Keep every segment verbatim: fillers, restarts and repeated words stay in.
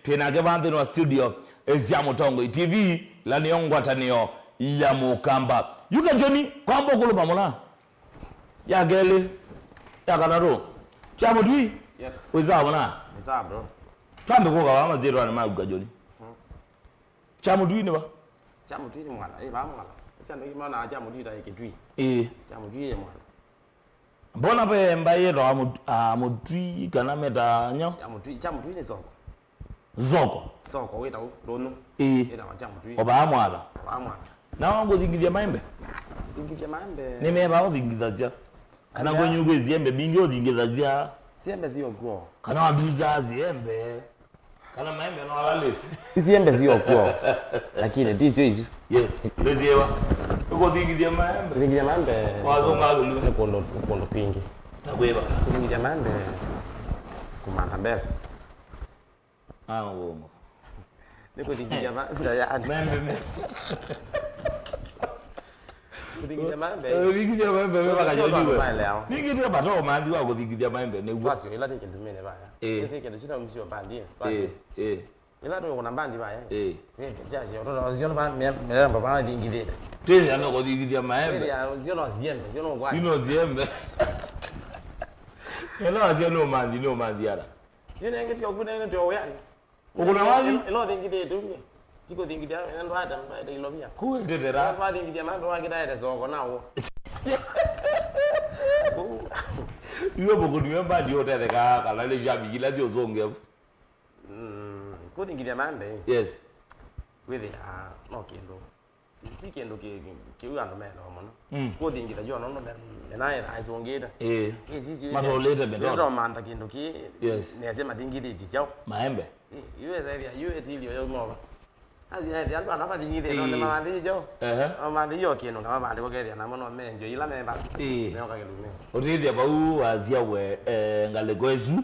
Twĩ nake vaa nthĩnĩ wa studio, eh, sya Mũtongoi T V, ĩla nĩyo ngwatanĩo ya Mũkamba. Yu Kajoni, kwamba ũkũlũma mũna. Ya kelĩ, ya katatũ. Kya Mũtui? Yes. Wĩ sawa mũna? Nĩ sawa, bro. Twambe kũka vaa masyĩtwanĩ maku Kajoni. Mhm. Kya Mũtui nĩ va? Kya Mũtui nĩ Mwala. Ĩ, vaa Mwala. Ĩsĩ andũ aingĩ monaa Kya Mũtui ta ĩ Kĩtui. Ĩĩ. Kya Mũtui ĩ Mwala. Mbona ve mbaĩ yĩtawa Mũt-, ah, Mũtui kana meta nyau? Kya Mũtui, Kya Mũtui nĩ Soko. Soko? Soko, wĩtawa ndũnyũ. Ĩĩ. Wĩtawa Kya Mũtui. O vaa Mwala? O vaa Mwala. Na wa kũthingithya maembe? Kũthingithya maembe. Nĩ meva ũthingithasya? Kana kwenyu kwĩ siembe mbingĩ ũthingithasya? Siembe sio kw'o. Kana watusaa siembe? Kana maembe no alalĩsi? Siembe sio kw'o. Lakini ti sio isu. Yes. Ndĩsiĩwa. Ũkũthingithya maembe? Kũthingithya maembe. Wazunga kĩlu. Nĩ kũndũ, kũndũ kwingĩ. Ta kwĩva? Kũthingithya maembe kũmantha mbesa. Ah, ũvũngũ. Nĩ kũthingithya ma-, nda ya andũ. Maembe me- Kũthingithya maembe. Eh, kũthingithya maembe me Kũthingithya makajoni we. Maembe yao. Ningĩ twe bata ũmanthi wa kũthingithya maembe nĩguo. Twasyo ĩla tĩ kĩndumĩnĩ vaya. Eh. Ĩsĩ kĩndũ kĩna umsio bandini. Twasyo. Eh, eh. Ĩla tũkũna mbandi vaya. Eh. Wĩ kĩasi, ũtũta ũsio nĩ va-, mĩrembo va thingithĩte. Twĩthĩa no kũthingithya maembe. Twĩthĩa ũsio no siembe, sio no kwani. Ino siembe. Ĩla wasya nĩ ũmanthi, nĩ ũmanthi ara. Nĩ nenge tio kwĩ nenge tio wĩanĩ. Ũkũna wathi? Ĩla ũthingithĩte ũmwe. Tikũthingithia, ĩla ndwaete, ndwaete ilovia. Kuendetera. Ĩla twathingithia mambe wakĩtaete soko nawo. Iwe mũkũni we mbandi ũtetheka kana nĩ shabiki ila sio zonge. Mm, kũthingithia mambe. Yes. Wĩthĩa no kĩndũ. Si kĩndũ kĩ-, kĩ-, kĩu andũ melewa mũno. Mm. Kũthingitha yu nũndũ me-, mena ĩla ĩsũngĩte. Ĩĩ. Ĩĩ, sisi yu matũlĩte mĩtoro. Nĩtomantha kĩndũ kĩ. Yes. Nese mathingithĩtye kyaũ. Maembe. Ĩĩ, yu ĩsethĩa, yu ĩtilio yauma ova. Asi ethĩa andũ ala mathingithĩte, ĩĩ, nĩ mamanthĩie kyaũ. Ehe. Mamanthĩie o kĩndũ, nga mavandĩko kethĩa namo no menjo ila meva. Ĩĩ. Meoka kĩlumĩ. Ũtĩthya vau wasya we, eh, ngalĩko ĩsu. Mm.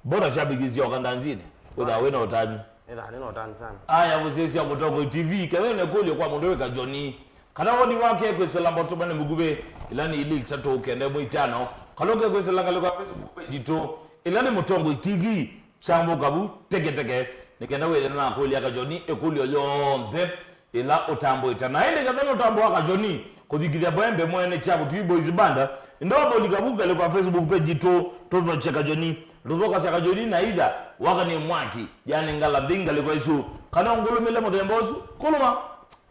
Mbona shabiki syoka ndanzinĩ? Wĩthaa wĩ na ũtanu. Nĩthaa nĩ na ũtanu sana. Aya, mũsyaĩĩsya Mũtongoi T V, kethĩwa nĩ kũlyo kwa mũndũ wĩ Kajoni, kana woni wake kwĩsĩla motũmane mũkuvĩ, ĩla nĩ ilĩ itatũ kenda ĩmwe itano, kana ũke kwĩsĩla ngalĩko ya Facebook page itũ, ĩla nĩ Mũtongoi T V, kyamũka vu teketeke, nĩ kenda wĩthĩe na kũlya Kajoni ĩkũlyo yonthe. Ĩla ũtambũĩte. Na ĩndĩ kethĩwa nũtambũa Kajoni kũthingithya maembe mwene kya Mũtui Boys Band, ĩndĩ wamũlika vu ngalĩko ya Facebook page itũ, tũthokye Kajoni, tũthokasya Kajoni na itha wakanie mwaki, yani ngala nthĩ ngalĩko ĩsu. Kana ũngũlũmĩle mũthemba ũsu, kũlũma,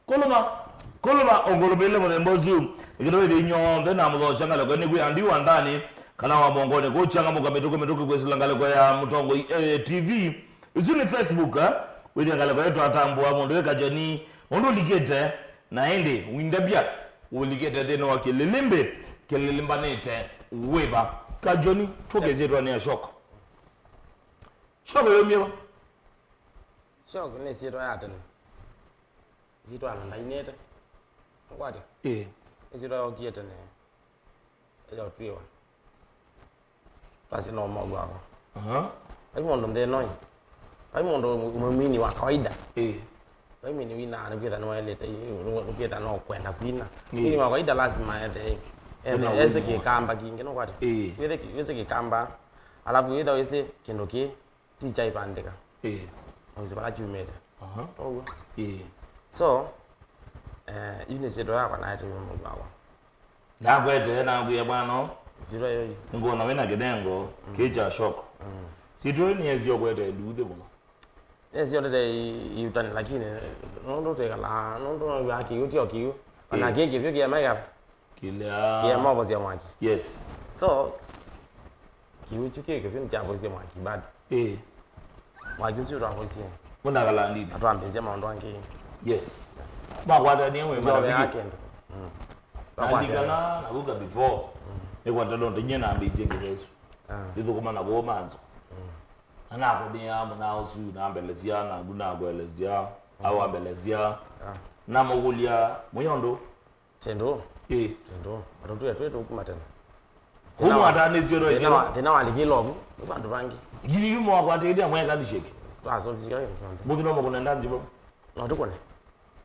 kũlũma, kũlũma, ũngũlũmĩle mũthemba ũsu. Ĩkĩtho ĩthĩ inyonthe na mũthokya ngalĩko nĩkwĩ andi wa ndani, kana wa mongonĩ kũchangamũka mĩtũkĩ mĩtũkĩ kwĩsĩla ngalĩko ya Mũtongoi, eh, T V. Ĩsu nĩ Facebook, eh? Wĩthĩa ngalĩko ĩtũ atambũa mũndũ wĩ Kajoni, mũndũ ũlikĩte, na ĩndĩ windavya ũlikĩte nthĩnĩ wa kĩlĩlĩmbĩ kĩlĩlĩmbanĩte wĩva. Kajoni, tũke ĩsyĩtwanĩ ya Shoko. Shoko yaumie va? Shoko nĩ ĩsyĩtwa ya tene. Ĩsyĩtwa andũ ndainĩte. Ũkwatya? Ĩĩ. Ĩsyĩtwa yokie tene. Ĩyo twĩwa. Twasye no mwaũ wakwa. Aha. Vai mũndũ nthĩ ĩno ĩ. Vai mũndũ mũmini wa kawaida. Ĩĩ. Vai mwini wina nĩkwĩtha nĩwaĩlĩte, nĩkwĩtha no kwenda kwina. Ĩĩ. Mwini wa kawaida lazima ethe, ethe, ena ese ũini wa kĩkamba kingĩ, nũkwatya? Ĩĩ. Wĩthe kĩ-, wĩse kĩkamba, alafu wĩtha wĩse kĩndũ kĩ, ti kyaĩvandĩka. Ĩĩ. Ũisĩ vala kyumĩte. Aha. Ũguo. Ĩĩ. So, eh, yu nĩ syĩtwa yakwa naetewe mũndũ wakwa. Nakwetee nakwĩa mwana, syĩtwa yo yu. Nĩngwona wĩna kĩnengo, mm, kĩ kya Shoko. Mm. Syĩtwa yu nĩyesie ũkwete nduuthĩ mũno. Nĩyesie ũtete i-, iutani, lakini nũndũ twĩkalaa, nũndũ nĩw'aa kĩw'ũ tyo kĩw'ũ. Ona, ĩĩ, kĩ kĩvyũ kĩema ĩkava. Kĩlea. Kĩema ũvosya mwaki. Yes. So, kĩw'ũ kyu kĩ kĩvyũ nĩkyavoisye mwaki bado. Ĩĩ. Mwaki ũsu twavoisie. Mũnakalandini. Na twambĩĩsya maũndũ angĩ. Yes. Makwatania mwe marafiki. Njoveaa kĩndũ. Mm. Nalikana na vuka before. Mm. Nĩkwata ndoto nye nambĩĩsye ngewa ĩsu. Ah. Ndithũkũma na kũũ manzo. Mm. Na nakũnĩa mũna ũsu nambelesya, naku nakwelesya, mm, au ambelesya. Ah. Namũkũlya, "Mũyondũ?" Tendo. Ĩĩ. Tendo. Atũtwĩa twĩ tũkuma tene. Kuma atanĩtio no thĩna wa, thĩna walikĩla ovu, nĩ vandũ vangĩ. Ngili yu mwakwatĩkĩlya mweka handshake. Twasovisika kĩndũ kyonthe. Mũthi no mũkũne ndanzi baba. No tũkũne.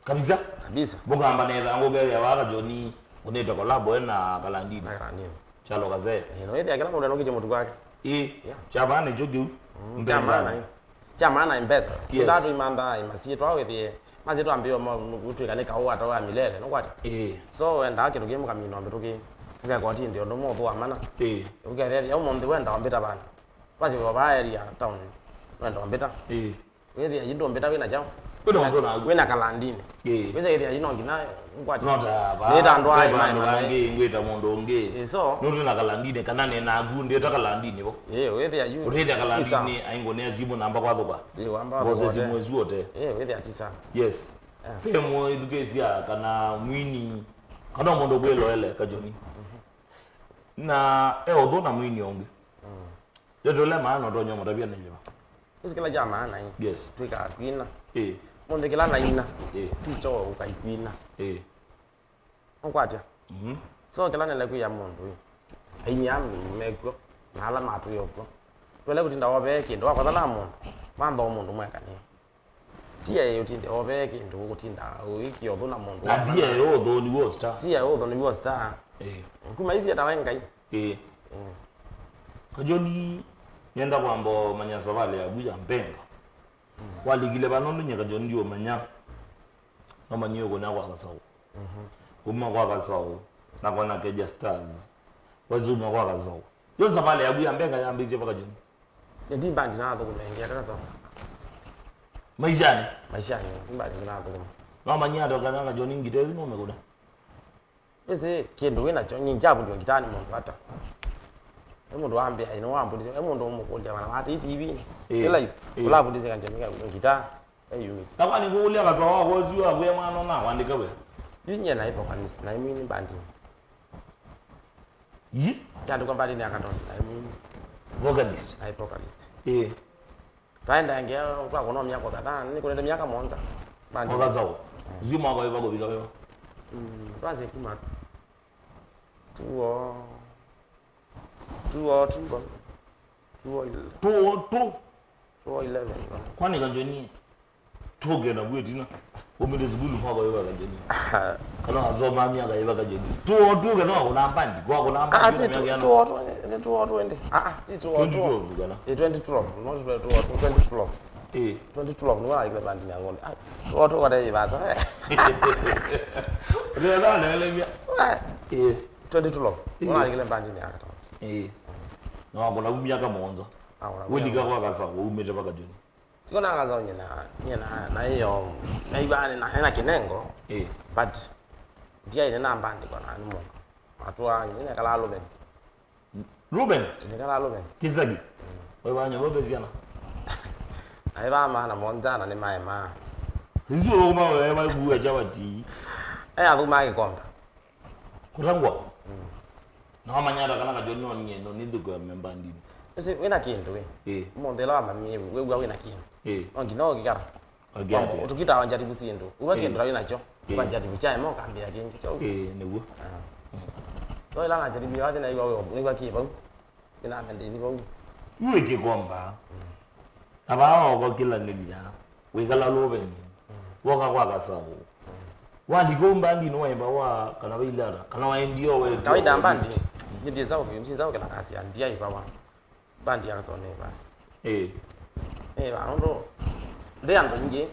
Kabisa. Kabisa. Mũkamba netha ngũkethĩa waka Joni, ũnĩte collabo na Kalandini. Na Kalandini. Chalo kazee. Eh, no ĩthĩa kĩla mũndũ anũkĩtye mũtu wake. Ĩĩ. Yeah. Chavana icho kĩu. Mm, mbele chavana, ndani. Eh. Kya maana nĩ mbesa. Yes. Ndatũ imantha masyĩtwa wĩthĩe. Masyĩtwa mbĩo gũtwĩka nĩ kaũ ata wa milele, nũkwata? Ĩĩ. So, wendaa kĩndũ kĩĩ mũkamina mĩtũkĩ. Ũkekotinde ũndũ mũthũa mana. Ĩĩ. Ũkethĩa ũmũnthĩ wenda wambĩta vandũ. Basi vaa area town. Wenda wambĩta. Ĩĩ. Wĩthĩa yu ndũmbĩta wĩna kyaũ? Wĩna ũndũ naku. Wĩna kalandini. Ĩĩ. Wĩsa ĩthĩa yu no nginya ngwati. No ta va, nĩta andũ ve aĩ vandũ maĩ vangĩ, ngwĩta mũndũ ũngĩ. Ĩĩ, so. Nũndũ na kalandini, kana nĩ naku, ndĩta kalandini vo. Ĩĩ, wĩthĩa yu. Ũtĩthĩa kalandini, aingũnĩa simũ namba kwathũka. Ĩĩ, wamba. Mbote kwathũka simũ ĩsu ote. Ĩĩ, wĩthĩa tisa. Yes. Eh. Ve mũithukĩsya kana mwini, kana mũndũ kwĩloele Kajoni. Na e ũthũ na mwini ũngĩ. Mm. Ndeto ĩla maana ũtonya ũmũtavya nĩ yĩva? Ĩsu kĩla kya maana ĩ. Yes. Twĩkaa kwina. Ĩĩ. Mũndũ kĩla naina. Ĩĩ. Ti kyo ũkaikwina. Ĩĩ. Ũkwatya? Mhm. So kĩla nĩle kwĩa mũndũ ĩ. Aini aa mekw'o, na ala matwĩe ũkw'o. Twele kũtinda wovee kĩndũ, wakosa na mũndũ, mantha o mũndũ mwekanĩe. Ti aĩ ũtinde ovee kĩndũ, ũtinda ũikia ũthũ na mũndũ. Na ti aĩ ũthũ nĩw'o star. Ti aĩ ũthũ nĩw'o star. Ĩĩ. Kuma isi etawe Ngai. Ĩĩ. Mm. Kajoni, nĩenda kwamba ũmanya savalĩ yaku ya mbenga. Mm. Walikile va nũndũ nye Kajoni ndiũmanya. Nomanyie ũkũna kwa Kasaũ. Mhm. Kuma kwa Kasaũ, na kona Keja Stars. Wazuma kwa Kasaũ. Yo savalĩ yaku ya mbenga yambĩĩsye va Kajoni? Nĩ ti mbandi nathũkũma ĩngĩ ata Kasaũ. Maishanĩ? Maishanĩ, ti mbandi ĩngĩ nathũkũma. Nomanyie ata kana Kajoni ngita ĩsu nũmĩkũna? Ĩsĩ kĩndũ wĩ nakyo, nyie ndyavundiwe ngitaa nĩ mũndũ ata? Nĩ mũndũ wambĩa, ĩ, nĩwambundisye, ĩ mũndũ ũmũkũlya mana wate T V-inĩ. Ĩĩ. Ĩ live, ĩĩ. Ũlavundisye Kajoni ngitaa, ĩ unit. Na kwani kũkũlya Kasaũ wakwa ũsu akwĩa mwana na wandĩka we? Yu nyie naĩ vocalist, naĩ mwini mbandinĩ. Yi? Kyandĩkwa mbandinĩ ya Katoni, naĩ mwini. Vocalist? Naĩ vocalist. Ĩĩ. Twaendae ngea twakũna myaka kadhaa, nĩkũnĩte myaka mũonza. Bandi. Mwaka sawa. Ũsu mwaka wĩva kũvika wĩva? Mm, twasye kuma two oh, two oh two, two oh eleven. Two oh two? Two oh eleven. Kwani Kajoni? Tũke na vw'o ĩtina. Umĩte sukulu mwaka wĩva Kajoni? Kana wasoma myaka yĩva Kajoni? Two oh two kana wakũna mbandi, kwakũna mbandi. Ah, ah, ti two oh two, nĩ two oh two ĩndĩ. Ah, ah, ti two oh two. Twenty twelve kana? Eh, twenty twelve, not two oh two, twenty twelve. Eh. Twenty twelve nĩwe nalikile mbandi ya Ngondi. Ah, two oh two kate ĩvasa. Ndio na naelewia. Eh. Eh. Twenty twelve. Eh. Nĩwe nalikile mbandi ya Katoni. Eh. Na wakũna vu myaka mũonza. Ah, wakũna vu. Wĩlika kwa Kasaũ, umĩte va Kajoni. Tiko na Kasaũ nyina, nyina, na iyo, naĩw'a nĩ na, nĩ na kĩnengo, ĩĩ, but ndiaĩ nĩ na mbandĩko na nĩ mũndũ. Matũa, nĩ nekalaa Ruben. Ruben? Nekalaa Ruben. Kisagi? Mm. Wĩ wa nyũmba ve syana? Naĩ va maana monza na nĩ maema. Isu ũkũma wewe maikuwa chawati. Eh, athuma Kikomba. Kũtangwa? Mm. Na wamanya ata kana Kajoni no niĩ, no nĩthũkĩwe mbandinĩ? Ĩsĩ, wĩna kĩndũ, ĩ. Ĩĩ. Mũndũ ĩla wamanyie, wĩw'a wĩna kĩndũ. Ĩĩ. No nginya ũkĩkara. Ũkĩate. Tũkĩtawa njativu syĩndũ. Wĩw'a, ĩĩ, kĩndũ na wĩnakyo. Ĩĩ. Wĩw'a njativu kyaema ũkambĩa kĩngĩ. Kyau. Ĩĩ, nĩw'o. Ah. Mm. So ĩla na njativu yathi na wĩw'a wĩ, wĩw'a kĩ vau. Nĩnamendeni vau. Yu ĩkĩkomba. Mm. Na vaa okokĩlanĩlya, wĩkala Lũveni. Mm. Woka kwa Kasaũ. Mm. Walika ũu mbandinĩ waĩmba wa, kana wailata, kana waendie o we? Kawaida mbandi, mm, nĩ ndĩsa ũkĩ-, ndĩsa ũkĩla kasi ya ndia ĩvawa. Mbandi ya Kasaũ nĩ ĩva. Ĩĩ. Nĩ ĩva, nũndũ ndĩ andũ aingĩ.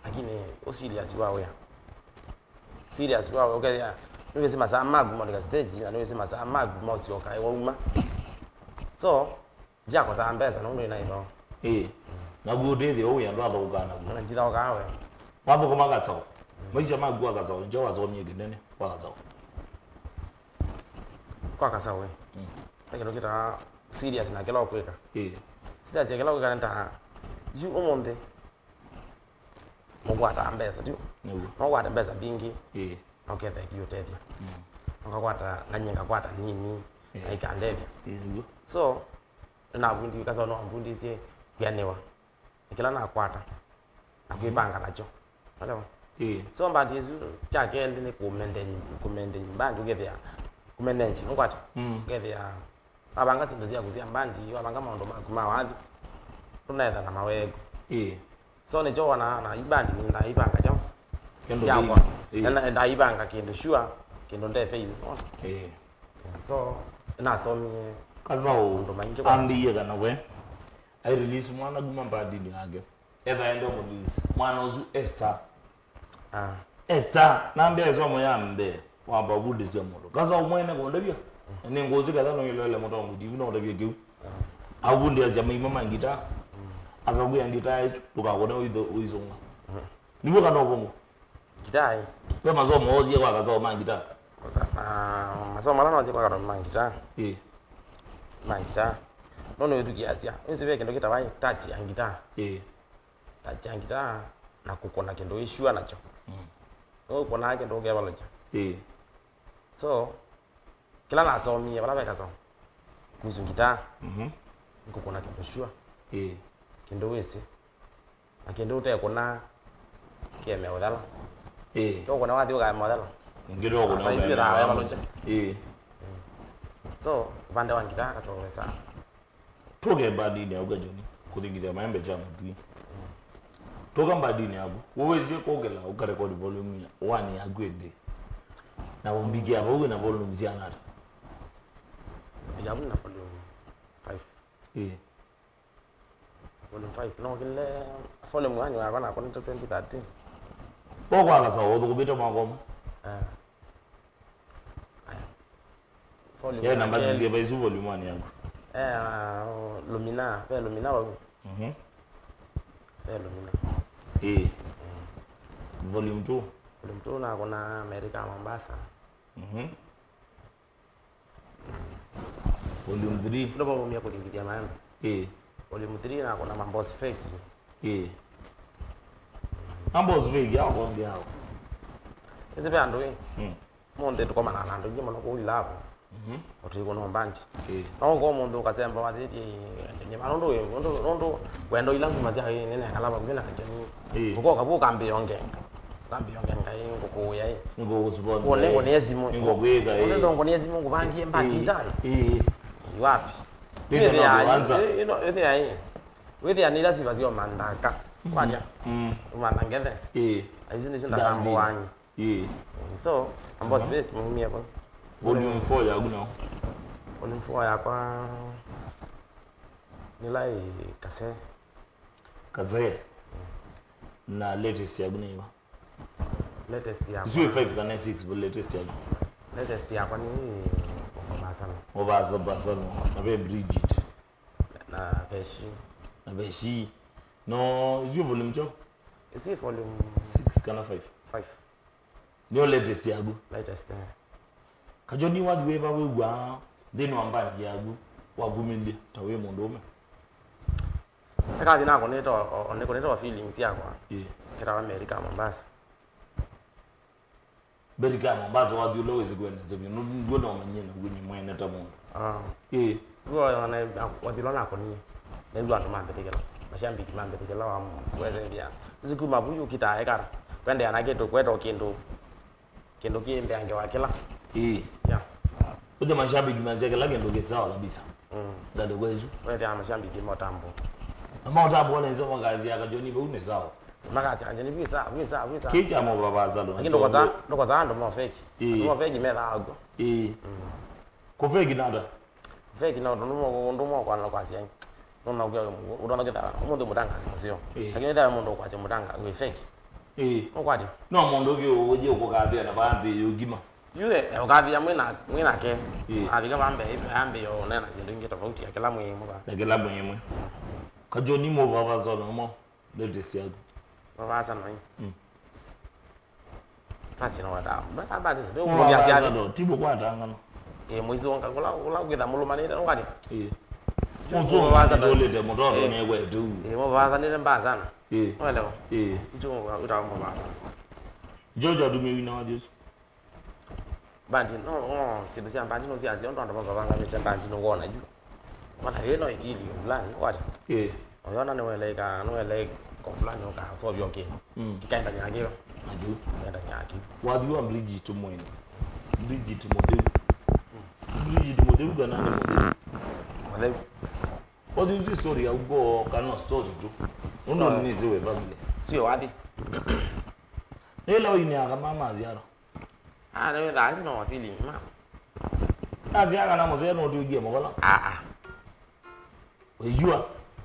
Lakini ũ serious wa wĩa. Serious wa wĩa, ũkethĩa nĩwĩsĩ masaa maku ma ũlika stage, na nĩwĩsĩ masaa maku ma ũsyoka wauma. So, ndyakosaa mbesa nũndũ ĩna ĩvao. Ĩĩ. Naku ũtĩthĩ ũu wĩa ndwathaũkaa naku. Na ndithaũkaa we. Wathũkũma Kasaũ. Mm. Maisha maku kwa Kasaũ, njo wasomie kĩnene kwa Kasaũ. Kwa Kasaũ we. Mm. Nĩ kĩndũ kĩtaa serious na kĩla ũkwĩka. Ĩĩ. Serious ya kĩla ũkwĩka nĩ ta, yu ũmũnthĩ, Mũkwataa mbesa, tio? Nĩguo. No ũkwate mbesa mbingĩ, ĩĩ, na ũkethĩa ikiũtethya. Mm. Ũkakwata, na nyie ngakwata nini, ĩĩ, na ikandethya. Ĩĩ, nĩguo. So, nĩnavundie, Kasaũ nĩwambundisye kwĩanĩwa. Nĩ kĩla nakwata, na, mhm, kwĩvanga nakyo. Walewa? Ĩĩ. So, mbandi ĩsu, kya kelĩ nĩ kũmende-, kũmende mbandi, ũkethĩa, kũmenenji, nũkwata? Mm. Ũkethĩa, wavanga syĩndũ syaku sya mbandi, wavanga maũndũ maku ma wathi, ndũnetha na maweku. Ĩĩ. So nĩkyo wonaa na i mbandi nĩndaĩvanga kyaũ? Kĩndũ syakwa. Kĩngĩ. Ĩĩ. Na, na ndaĩvanga kĩndũ sure, kĩndũ nde fail, wona? Ĩĩ. So, nasomie Kasaũ maũndũ maingĩ kwa ambĩie kana we Ai release mwana kuma mbandinĩ yake. Etha ende mũlisi. Mwana ũsu Esther. Ah. Esther, nambĩa ĩsomo ya mbee. Wamba ũvundĩsya mũndũ. Kasa ũmwene kũndavya. Na nĩ ngũsĩ katha no ilele mũtongo T V no ũtavye kĩu. Avundĩasya maima ma ngita. Akakwĩa ngita ĩsu, ndũkakũne ũitho-, ũisunga. Nĩw'o kana ũvũngũ? Ngitaa ĩ. Ve masomo oosie kwa kasaũ ma ngitaa? Masa-, ma-, masomo ala noosie kwa kasaũ ma ngitaa. Ĩĩ. Ma ngitaa. No nĩwĩthukĩĩasya. Wĩsĩ ve kĩndũ kĩtawa touch ya ngitaa? Ĩĩ. Touch ya ngitaa na kũkũna kĩndũ wĩ sure nakyo. Mm. Nĩwĩkũnaa kĩndũ ũkevalũkya. Ĩĩ. So, kĩla nasomie vala ve kasaũ kuhusu ngitaa, mhm, nĩ kũkũna kĩndũ sure. Ĩĩ. Kĩndũ wĩsĩ. Na kĩndũ ũtekũna kĩeme ũthela. Ĩĩ. Tũkũna wathi ũkaema ũthela. Ningĩ tũkũna. Asa isu ũkaema ĩthaa ũthela. Wevalũkya. Ĩĩ. So, ũvande wa ngitaa kasaũ wesa. Tũke mbandinĩ yaku, Kajoni, kũthingithya maembe kya mũtui. Tũka mbandinĩ yaku, wĩwĩsĩ kũkĩla ũkarekodi volume ya one yaku ĩndĩ. Na ũmbikĩa vau wĩna volume siana ata? Yaku na volume five. Ĩĩ. Volume five. No kĩle volume one yakwa nakũnĩte twenty thirteen. Kwa kwa kasaũ ũthũkũmĩte mwaka ũmwe? Eh. Aya. Volume ya namba ya kelĩ. Nziva isu volume one yaku. Eh, ah, Lumina, ve Lumina vau. Mhm. Ve Lumina. Ĩĩ. Mm. Volume two. Volume two nakũna America, Mombasa. Mhm. Volume three. Ndo vaumia kũthingithya maembe. Ĩĩ. Volume three nakũna mamboss fake. Ĩĩ. Mamboss fake ao konge ao. Ĩsĩ ve andũ ĩ. Mm. Mũnthĩ tũkomana na andũ aingĩ mũno kũu Ilavu. Mhm. Ũtũikũna mbandi. Ĩĩ. No ũko mũndũ ũkasemba wathĩtie nyama nũndũ wĩ, nũndũ, nũndũ wendo ila nguma sya ĩ nene kalava ngwĩ na Kajoni. Ĩĩ. Ũkoka vu ũkambĩa ongenga. Ũkambĩa ongenga ĩ ngũkũũya ĩ. Nĩngũkũsponsor. Ũne ĩ. Ngũnĩe simũ. Nĩngũkwĩka ĩ. Ũne ndo ngũnĩe simũ ngũvangie mbandi itano. Ĩĩ. Ĩ wapi? Nĩ ndo no kwanza. Ĩ, ĩ, no, ĩthĩa ĩ. Wĩthĩa nĩ ila siva sio mandaka. Mhm. Kwatya. Mm. Umana ngethe. Ĩĩ. Aisu nĩsyo ndakambo wanyu. Ĩĩ. So, ambos bit mumie po. Volume four yaku no? Volume four yakwa nĩla ĩ Kase. Kase. Na latest yaku nĩ ĩva? Latest yakwa. Isu ĩ five kana six, but latest yaku? Latest yakwa nĩ Mobasano. Mobasa, Mobasano. Na ve Bridget. Na Veshi. Na Veshi. No, isu volume cho? Isu volume six kana five? Five. Nĩyo latest yaku? Latest, eh. Kajoni, wathi wĩva wĩw'aa nthĩnĩ wa mbandi yaku wakumĩlye ta wĩ mũndũũme? Nĩkathi nakũnĩte o, o, nĩkũnĩte o feelings yakwa. Ĩĩ. Kĩtawa America, Mombasa. America, Mombasa, wathi ũla wĩsĩ kũendeesya vyũ, ndu-, nduona ũmanyie naw'o nĩ mwene ta mũndũ. Ah. Ĩĩ. Yu ona wathi ũla nakũnie, nĩw'a andũ mambĩtĩkĩla, mashabiki mambĩtĩkĩla wa wethethia. Nĩsĩ kuma vu yu kĩtaa ĩkara, twendeea na kĩndũ, kweta o kĩndũ, kĩndũ kĩ mbeange wa kĩla. Ĩĩ. Yeah. Ũthe mashabiki masya kĩla kĩndũ kĩ sawa kabisa. Mm. Ngalĩko ĩsu. Wethĩa mashabiki motambo. Na motambo nesa makasya Kajoni vau nĩ sawa. Makasya Kajoni visa, visa, visa. Kĩ kya Mobasano. Lakini ndokosa, ndokosa andũ mo fake. Ĩĩ. Andũ mo fake methaa akw'o. Ĩĩ. Mm. Kũ fake nata? Fake no, no, no, no, no, kwa, kwa siai. No, no, kwa, ũtona kĩtha, mũndũ mũtangasi mũseo. Ĩĩ. Lakini ĩtha mũndũ kwa siai mũtanga, wĩ fake. Ĩĩ. Ũkwati? No mũndũ ũngĩ ũje ũkũkathĩa na vambĩ yũgima. Yue, eh, ũkathĩa mwĩ na, mwĩ nake. Ĩĩ. Avika vambe, ambe yo, nena syĩndũ ingĩ tofauti ya kĩla mwĩ mũva. Na kĩla mwĩ mwe. Kajoni Mobasano mo. Latest yaku. Mobasano ĩ. Mm. Kasi no wata. Ba, ba, ba, ndio. Mobasano, tibu kwa tangano. Eh, mwezi wonga, kula, kula kwitha mulumanite, no kati. Eh. Mobasano. Mutolete mutoto ne kwetu. Eh, Mobasano nĩ mbaya sana. Eh. Unaelewa? Eh. Hicho uta Mobasano. Jojo atumie wina wa Jesu. Bandi, no, no, syĩndũ sya bandi no syasya, ũndũ andũ mavavangavĩte bandi no wona yu. Mana yĩ no ĩtilio, plan, what? Eh. Oyona nĩweleika, nĩweleika plan ũkasovya ũkĩ. Mm. Kĩkaenda nyakĩo. Nakĩu. Kĩkaenda nyakĩo. Wathi wa Bridget mwene. Bridget Mũtheu. Mm. Bridget Mũtheu kana nĩ Mũtheu? Mũtheu. Wathi ũsu story ya ugo kana story tu. Ũndũ nĩnĩsĩ we family. Sio wathi. Nĩla wĩneaga mama aziara. Ah, nĩ thaa ici no feeling ma. Aziaga na mũsee no tuigie mũgola. Ah, ah. Wĩyua.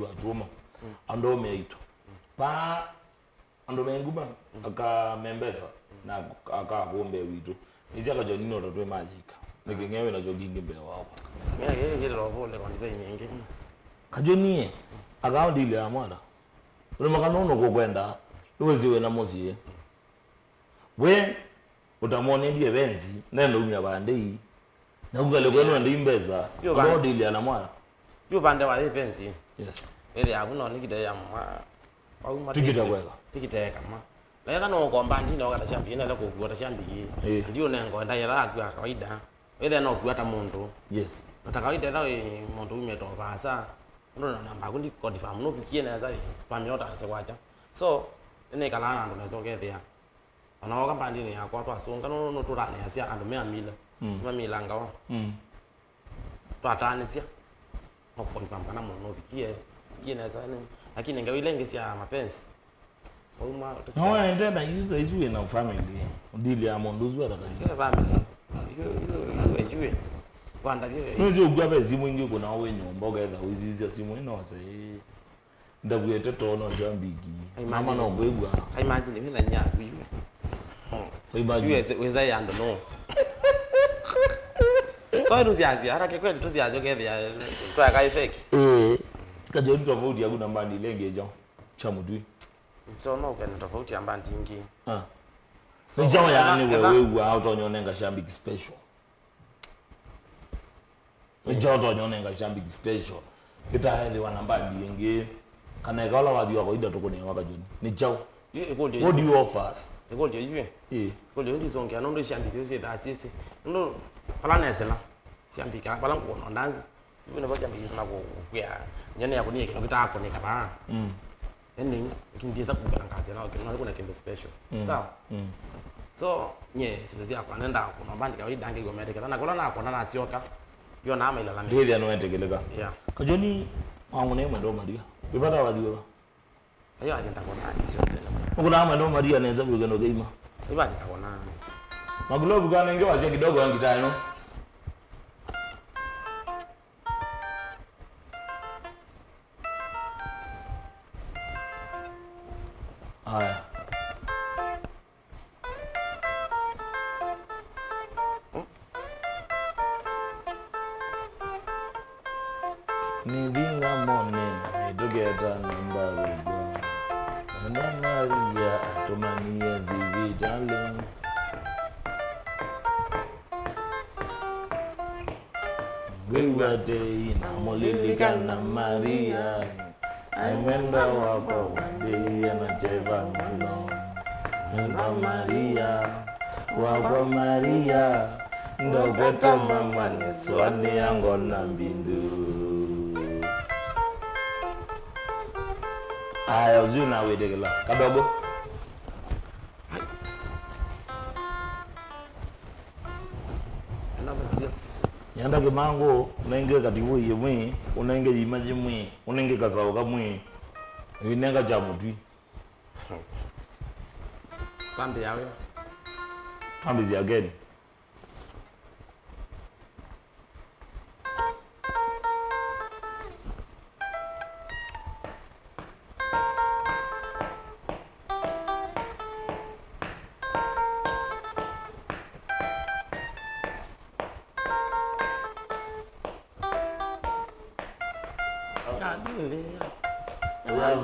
tũtua kyũma. Andũ aũme aitũ. Paa andũ me nguma, aka me mbesa, na aka kũmbe witũ. Nĩsya Kajoni no ta twĩ mayĩka. Nĩkĩ ng'e wĩ nakyo kingĩ mbee wakwa? Ng'e kĩĩ kĩtĩla ũvũle kwa design ĩngĩ. Kajoni ye, aka ndili ya mwana. Ũlĩ makano nũkũkwenda, nĩwĩsĩ wĩ na mũsyĩ. We, ũtamwonendie venzi, nenda umya vandei. Na ukale kwenu andei mbesa, Yo, va- no ndili ya na mwana. Yu vande wa ĩvenzi. Yes. Ĩthĩa avu no nĩkite ya mwa. Tikite kweka. Tikite kama. Na yetha no komba ndi no kata shambiki, nele kũkua ta shambiki. Eh. Ndi unengo enda yela akua kawaida. Ĩthĩa no kua ta mũndũ. Yes. Na ta kawaida etha wĩ mũndũ umĩte o vaasa. Ũndũ na namba aku ndi confirm no pikie nesa ĩ. Pamyo ta se kwacha. So, nĩ kala na andũ nesa ũkethĩa. Ona woka mbandinĩ yakwa twasunga no no tũranĩasya andũ me amila. Mm. Mamila ngawa. Mm. Twatanĩsya. No confirm kana mũndũ no pikie. Pikie nesa nĩ. Lakini ngewa ile ingĩ sya mapenzi. Wauma No, ende na yu saizi wĩ na family. Ndili ya mũndũ ũsu atakaja. Ile family. Yo yo yo ejue. Kwanda vyo. Nĩsĩ ũkua ve simũ ingĩ kuna wĩ nyũmba ũketha ũisisya simũ ĩno se. Ndakuete tono sya mbiki. Imagine. Mama no kwĩw'a. Imagine wĩ na nyaku yu. Imagine. Yu wĩza ya andũ no. So tusianzia haraka kweli tusianzia ũkethĩa twaka effect. Eh. Kajoni tofauti yaku na mbandi ile ĩngĩ ĩkyaũ? Kya mũtwi. So no ũkene tofauti ya mbandi ingĩ. Ah. So, Nĩ kyaũ yaani we wĩw'aa ũtonya ũnenga shambiki special? Nĩ kyaũ ũtonya ũnenga shambiki special? Ĩtaethĩwa na mbandi ĩngĩ. Kana eka ũla wathi wa kawaida tũkũnĩawa Kajoni. Nĩ kyaũ? Yu ĩkũlyo What do you offer us? Ĩkũlyo yu. Eh. Ĩkũlyo yu ndisongea nũndũ shambiki yu syĩthaa sisi. Nũndũ pala nesela. Shambiki pala ngũkũna ndanzi. Yu nĩvo syambĩĩie sana kũ-, kũkwĩa, nyene yakũnie kĩndũ kĩtaakũnĩka vaa. Mm. Ending, lakini ndiĩsa kũtangasia nao kĩndũ, nao kuna kĩndũ special. Mm. Sawa? Mm. So, nye, syĩndũ syakwa, nenda kũnomba ndikawa idange igomete ketha. Na kũla nakona nasyoka, yona ama ilalamika. Ndĩthĩa nũetĩkĩlĩka. Yeah. Kajoni, wangu nĩ mwendo Maria. Wĩvata wathiwe va? Ayo athi ndakona isyo. Ũkũnaa mwendo Maria nesa vyũ kĩndũ kĩima. Iva ndakona. Makulovu kanenge wasya kidogo ya ngitaa ĩno. Aya. Nĩvinga mone na mĩtũketa namba wĩw'a. Ene Maria atũmanie sivitalĩ. Ngwĩw'a tei namũlilikana Maria. Ai mwendwa wakwa wambĩĩe na kyeva mũno. Mwendwa Maria, wakwa Maria, ndokweta mama nĩsũanĩa ngona mbindu. Aya, ũsu nawĩtĩkĩla. Kadogo. Nenda kĩmangũ, ũnenge kativũi yĩmwe, ũnenge yima yĩmwe, ũnenge kasaũ kamwe, ũinenga kya mũtwi. Tambĩa wĩa. Tambĩsya again.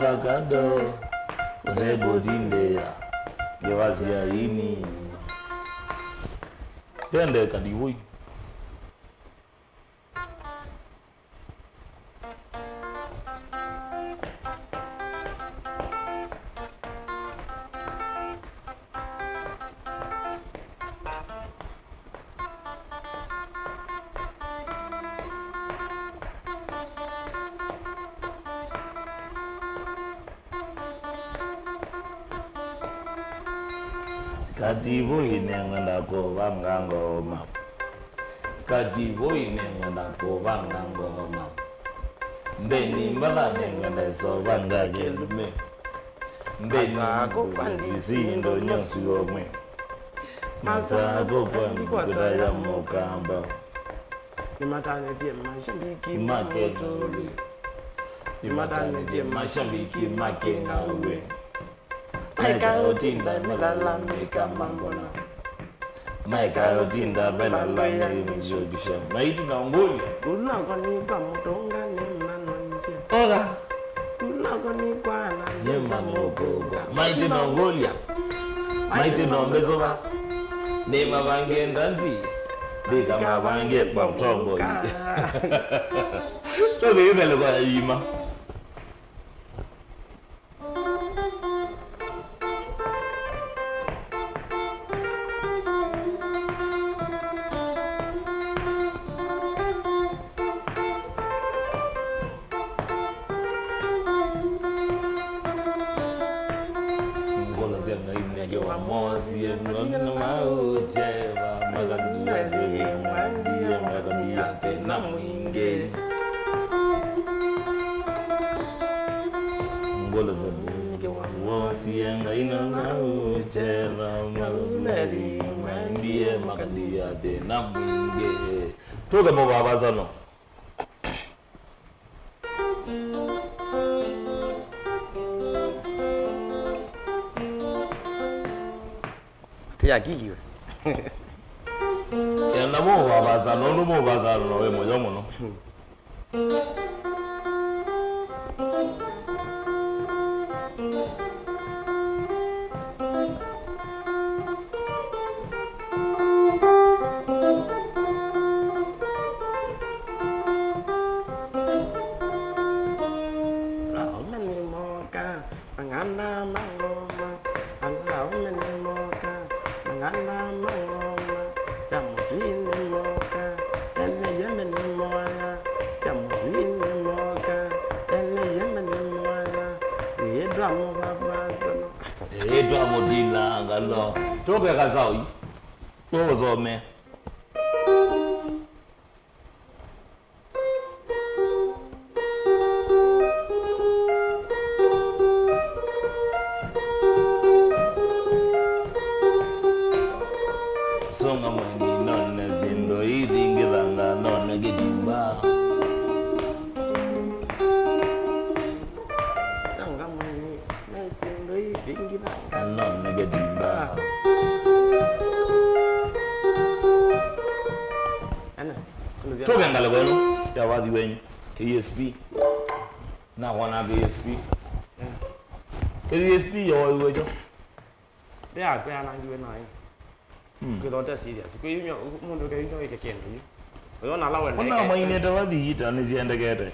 Avocado, ũtekũtindĩa, ngĩvasya ini. Ndende kativũi. Kativũi nĩngwenda kũvanga ngoma. Kativũi nĩngwenda kũvanga ngoma. Mbeni mbatha nĩngwenda ĩsovanga kĩlume. Mbeni masako kwa ndisi ndonyosi omwe. Masako kwa ndikwata ya mũkamba. Nĩmatanĩtye mashabiki make ng'aũwe. Nĩmatanĩtye mashabiki make ng'aũwe. Maikaũtinda melalamĩka mambona. Maikaũtinda melalamĩka. Maitũ na ngũlya. Kuloko ni kwa mũtũnga nĩ manoisye. Oga. Kuloko ni kwa ana nĩ mamũkũka. Maitũ na ngũlya. Maitũ na mbesova. Nĩ mavangie ndanzi. Ndĩka mavangie kwa mũtongoi. Tũthĩ ĩtheleko ya yima. Ngolo sya Ngai nĩkĩ wamosie, matina maũkyeva, makasinĩrĩ mwendie, makambia thĩna mwingĩ. Ngolo sya Ngai nĩkĩ wamosie, Ngai na maũkyeva, makasinĩrĩ mwendie, makambia thĩna mwingĩ. Tũke mũvavasano. Tiakikiwe. Enda mũvavasa, nũndũ mũvavasa no wĩ mũyo mũno. Aũme nĩmoka, mang'ana ma ngoma. Ala aũme nĩmoka, mang'ana ma ngoma. Sya mũtwi nĩmoka, ene yembe nĩmoya. Sya Ĩtwa mũtinangalo. Tũke Kasaũ. Tũũthome. Songa mweni none syĩndũ ii, thingithanga none kĩtimba. Songa mweni none syĩndũ ii, thingithanga none kĩtimba. Tũke ngalĩko ĩno ya wathi wenyu, K S P. Nakwana K S P. K S P yoiwe kyo. Ndeakwe anangiwe naĩ. Mm. Kwĩtha ũte serious. Kwĩ yumya, mũndũ ũke yumya wĩke kĩndũ yu. Ũyona ala wenda ona ĩke. Mainĩte wathi ita nĩsiendekete.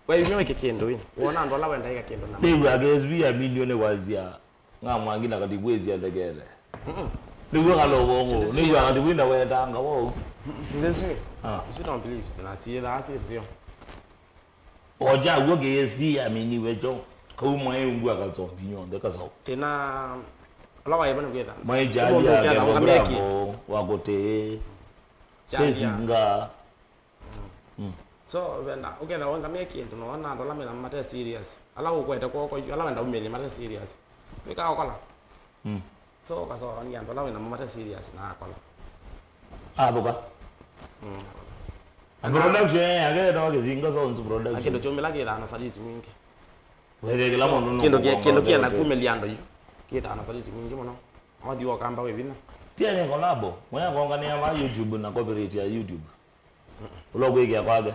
Kwĩ yumya wĩke kĩndũ yu. Wona andũ ala wenda ĩka kĩndũ na. Nĩw'a K S P ya milioni kwasya. Ng'a mwangi na kati kwĩsya ndekete. Mm-mm. Nĩw'o kala ũvongo. Nĩw'o kati wina wetanga wau. Ndĩsĩ. Ah. Isu no beliefs na siĩthaa syĩ nzeo. Oja w'o K S P aminiwe kyo. Kau mwaĩ ungu akasombi nyonthe Kasaũ. Thĩna ala waĩva nĩ kwĩtha. Mwaĩ jali ya kembo bravo wa kũtĩ. Jali ya. Pesi nga. Mm. So, wenda, ũketha wongamie kĩndũ, no wona andũ ala mena mate serious. Ala ũkwete kwoko, ala wenda umĩlye mate serious. Wĩkaa ũkola. Mm. So, ũkasoania andũ ala wĩna mate serious na akola. Athũka. Mm. Na production yake ĩtawa Kĩsinga Sounds Production. Na kĩndũ kyũmĩla kĩthaa na saliti mwingĩ. Wethĩa kĩla mũndũ kĩndũ kĩenda kumĩlya andũ yu. Kĩthaa na saliti mwingĩ mũno. Wathi wa kamba wĩ vinya. Tia ni collabo. Mwe kongania va YouTube na copyright ya YouTube. Ũla ũkwĩkĩa kwake.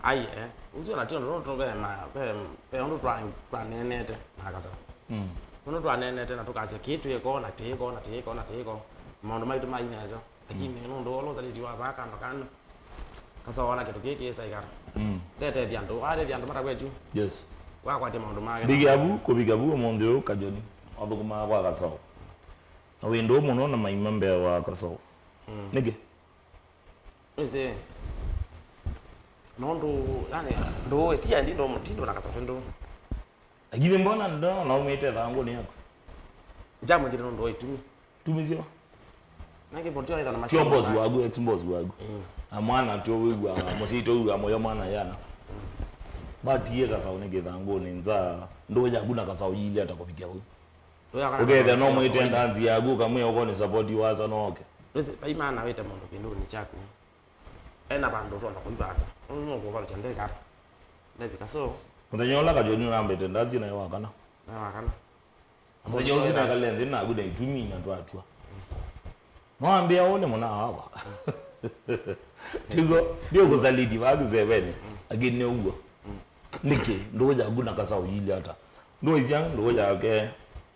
Ai, eh. Ũsu ona ti ũndũ tũ ve ma, ve, ve ũndũ twa, twaneenete na Kasaũ. Mm. Ũndũ twaneenete na tũkasya kĩĩ twĩko, na tĩĩko, na tĩĩko, na tĩĩko. Maũndũ maitũ mai nesa. Lakini nũndũ ũla ũsaliti wa vaa kando kando. Kasaũ ona kĩndũ kĩĩ kĩĩsa ĩkara. Mm. Ndetethya andũ, watethya andũ matakwetyu. Yes. Wakwatya maũndũ make. Big abu, kũvika vu ũmũnthĩ ũyũ Kajoni. Wathũkũmaa kwa Kasaũ. Na wĩ ndũũ mũno na maima mbee wa Kasaũ. Mm. Nĩkĩ? Nĩsĩ. Nũndũ, yani, ndũũ, ti endi ndũũ, ti ndũũ na Kasaũ ndũũ. Lakini mbona ndo naumĩte thangũnĩ yaku? Njamwĩkĩte nũndũ wa itumi. Itumi syo? Nake bondi wa ithana tio boss waku, ex boss waku. Mm. Na mwana tio wĩw'a, mũsyai tio wĩw'a moyo mwana yana. Mm. But ye Kasaũ nĩ kĩthangũnĩ nza, ndũũ yaku na Kasaũ yĩilye ata kũvikĩa vau? Ũkethĩa no mwĩte ndanzi yaku, ũkamwĩa ũkoni support wasa no oke. Ndwĩsĩ, vai maana wĩte mũndũ kĩndũnĩ kyaku. Ena vandũ ũtonda kũivasa. Ũu nũkũvalũkya ndeka. Ndevika so. Mũthenya ũla Kajoni ũrambĩte ndanzi nayo wakana. Na wakana. Mũthenya ũsu nekale nthĩ naku na itumi na twatw'a. Mwambĩa ũũ nĩ mũna wakwa. Tigo, ndio kusaliti vaa kĩsevenĩ, lakini nĩ ũguo. Nĩkĩ ndũũ yaku na Kasaũ yĩilye ata? Ndũũ isya ndũũ yake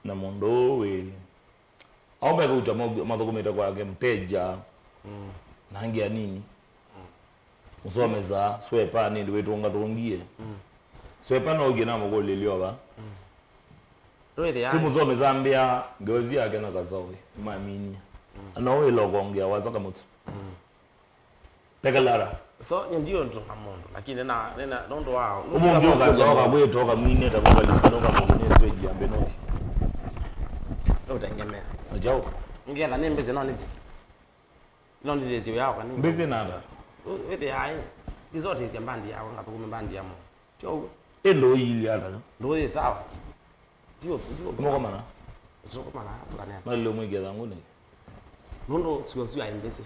na mũndũ ũũ wĩ. Au mekũuta mathũkũmĩte kwake, Mteja, mm, na angĩ anini. Mm. Mũsomesa, Swepa, nĩndĩ wĩtũngatũngie. Mm. Swepa no ũkie namũkũlĩlye ova. Mm. Ndwĩthĩa. Tũmũsomesa mbĩa, ngewa isu yake na Kasaũ, maminie. Mm. Na no wĩla ũkongea wasa kamũtu. Mm. Pekalara. So, nye ndiũndũ na mũndũ, lakini nĩna, nĩna, nũndũ wa, ũmũnthĩ ũkasoka kwĩtoka mwinĩte kwa kalisi, nũkamũkũnĩ stage ya mbenoki. Nũtengemea. Najau. Ngetha nĩ mbĩsĩ no nĩthi. No nĩthĩsĩ wĩa wakwa nĩ. Mbĩsĩ nata? Wĩthĩa ai. Tizotisya mbandi yakwa, ngathũkũme mbandi ya mũndũ. Tyo ũguo. Ĩ ndũũ yĩilye ata yo? Ndũũ yĩ sawa. Tio, tio. Mũkomana? Tũkomana, tũkanena. Malile mwĩkĩa thangũnĩ. Nũndũ sio sio ai mbĩsĩ.